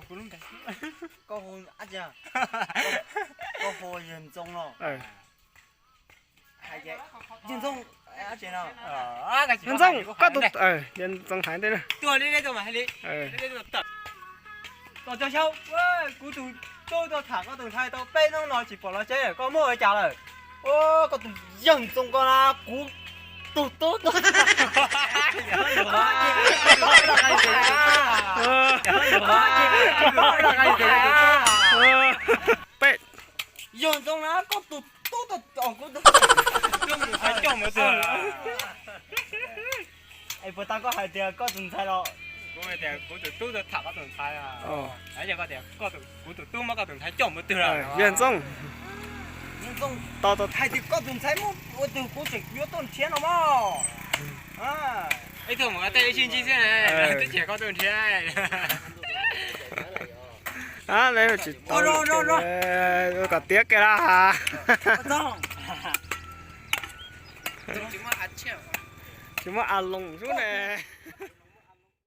Koj hu, koj hu yawg Ntxoo no. Yawg Ntxoo, Ntxoo, koj tus, yawg Ntxoo hais ntej na. Tuaj li, tuaj mas hais li. Tom cog xyau, kuv tus tub tuaj tham koj tus ntxhais tau peb hnub no tsis pom los tsev, koj muaj ua cas lawm? Koj tus yawg Ntxoo ko na, kuv tus tub tuaj. Peb, yawg Ntxoo na, koj tus tub tuaj, kuv tus tub mus coj mus twg? Es puas tas koj hais tias koj tus ntxhais los? Kuv hais tias kuv tus tub tuaj tham koj tus ntxhais. Koj tias kuv tus tub muab koj tus ntxhais coj mus twg lawm? Yawg Ntxoo, hais tias koj tus ntxhais muab ua twg kuv tseem yuav tuaj nrhiav no mog. Ib tug mus tej ib sib ntsib xwb, twb tsis koj tuaj nrhiav. Tsis tau, kom tiav kiag la has. Tsis muaj a loos sub ne.